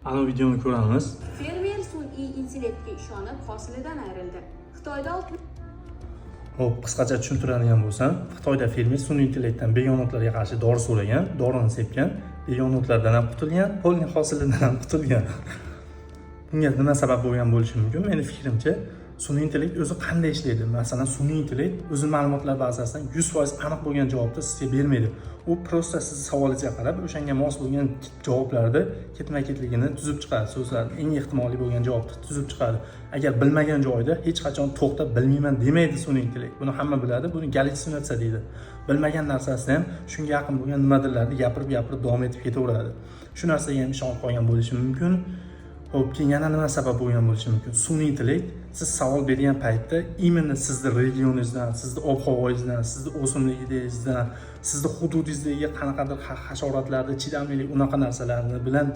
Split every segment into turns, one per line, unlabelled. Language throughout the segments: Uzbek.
Ana, videoni ko'ramiz.
Fermer sun'iy intellektga ishonib, hosilidan ayrildi. Xitoyda
Ho'p, qisqacha tushuntiradigan bo'lsam, Xitoyda fermer sun'iy intellektdan begona o'tlarga qarshi dori so'ragan, dorini sepgan, begona o'tlardan ham qutulgan, полный hosilidan ham qutulgan. Bunga nima sabab bo'lgan bo'lishi mumkin? Meni fikrimcha, sun'iy intellekt o'zi qanday ishlaydi? Masalan, sun'iy intellekt o'zi ma'lumotlar bazasidan 100% aniq bo'lgan javobni sizga bermaydi. U просто sizni savolingizga qarab, o'shanga mos bo'lgan javoblarni ketma ketligini tuzib chiqadi, so'zlarni eng ehtimoliy bo'lgan javobni tuzib chiqadi. Agar bilmagan joyida hech qachon to'xtab, "Bilmayman" demaydi sun'iy intellekt. Buni hamma biladi, buni gallyutsinatsiya deydi. Bilmagan narsasini ham shunga yaqin bo'lgan nimadirlarni gapirib gapirib davom etib ketaveradi. Shu narsaga ham ishonib qolgan bo'lishi mumkin. Ho'p, keyin yana nima sabab bo'lgan bo'lishi mumkin? Sun'iy intellekt siz savol bergan paytda именно sizni regioningizdan, sizni ob havoyingizdan, sizni o'simligingizdan, sizni hududingizdagi qanaqadir hasharotlarni chidamlilik, unaqa narsalarni bilan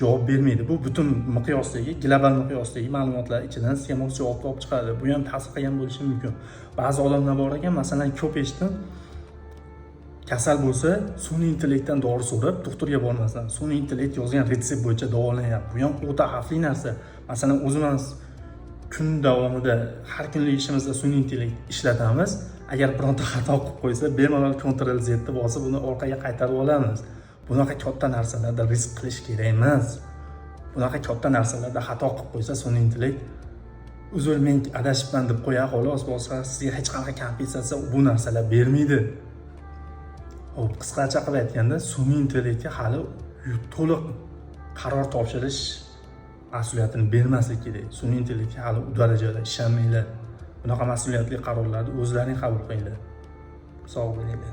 javob bermaydi. Bu butun miqyosdagi, global miqyosdagi ma'lumotlar ichidan sizga mos javobni olib chiqadi. Bu ham ta'sir qilgan bo'lishi mumkin. Ba'zi odamlar bor ekan, masalan, ko'p eshitdim, kasal bo'lsa, sun'iy intellektdan dori so'rab, doktorga bormasdan, sun'iy intellekt yozgan retsept bo'yicha davolanyapti. Bu ham o'ta xavfli narsa. Masalan, o'zimiz kun davomida har kunlik ishimizda sun'iy intellekt ishlatamiz. Agar bironta xato qilib qo'ysa, bemalol Ctrl Z ni bosib, uni orqaga qaytarib olamiz. Bunaqa katta narsalarda risk qilish kerak emas. Bunaqa katta narsalarda xato qilib qo'ysa, sun'iy intellekt "Uzr, men adashibman" deb qo'yadi, xolos. Boshqa sizga hech qanaqa kompensatsiya, bu narsalar bermaydi. Ho'p, qisqacha qilib aytganda, sun'iy intellektga hali to'liq qaror topshirish mas'uliyatini bermaslik kerak. Sun'iy intellektga hali u darajada ishonmanglar. Bunaqa mas'uliyatli qarorlarni o'zlaring qabul qilinglar. Sog' bo'linglar.